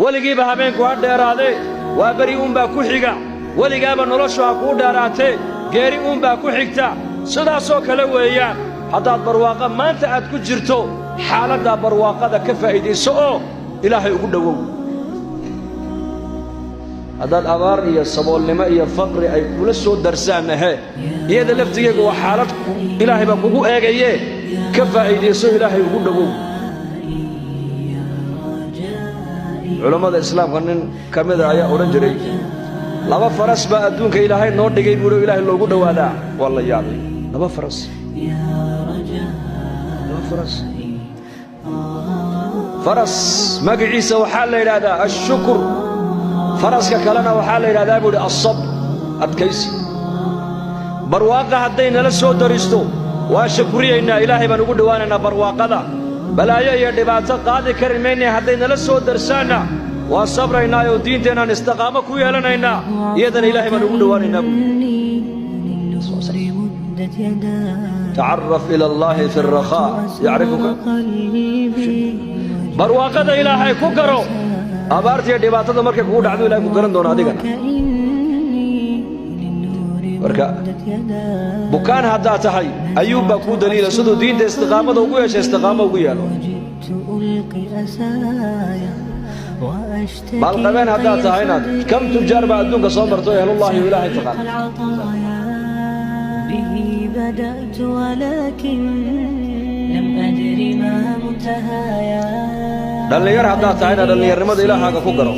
Weligiiba habeenku ha dheeraadee, waa beri uunbaa ku xiga. Weligaaba noloshu ha kuu dheeraatee, geeri uunbaa ku xigta. Sidaasoo kale weeyaan, haddaad barwaaqo maanta aad ku jirto, xaaladdaa barwaaqada ka faa'iidayso oo Ilaahay ugu dhowow. Haddaad abaar iyo saboolnimo iyo faqri ay kula soo darsaan, ahe, iyada laftigeega waa xaalad Ilaahay baa kugu eegaye, ka faa'iidayso, Ilaahay ugu dhowow. Culammada Islaamka nin ka mida ayaa odhan jiray: "Laba faras baa adduunka Ilaahay noo dhigay," buuhi, "Ilaahay loogu dhowaadaa." Waa la yaabay. Laba faras, laba faras. Faras magaciisa waxaa la yidhaahdaa ashukur, faraska kalena waxaa la yidhahdaa, buu idhi, asabr, adkaysi. Barwaaqa hadday nala soo daristo, waa shakuriyaynaa, Ilaahay baan ugu dhowaanaynaa barwaaqada. Balaayo iyo dhibaato qaadi kari maynay hadday nala soo darsaanna, waa sabraynaa oo diinteennaan istiqaamo ku yeelanaynaa, iyadana Ilaahay baan ugu dhowaanaynaa, buui. Tacaraf ila Allaahi fi alrakhaa yacrifuka. Barwaaqada Ilaahay ku garo, abaartiiyo dhibaatada markay kugu dhacdo Ilahay ku garan doono adigana. Marka bukaan haddaad tahay, Ayuub baa kuu daliila siduu diinta istiqaamada ugu yeeshay. Istiqaamo ugu yeelo. Maalqabeen haddaad tahayna, kam tujaar baa adduunka soo marto ehlullaahi o Ilaahay taqaan. به بدأت ولكن لم أدر ما منتهايا. Dhallinyar haddaad tahayna, dhallinyarnimada Ilaahaaga ku garo.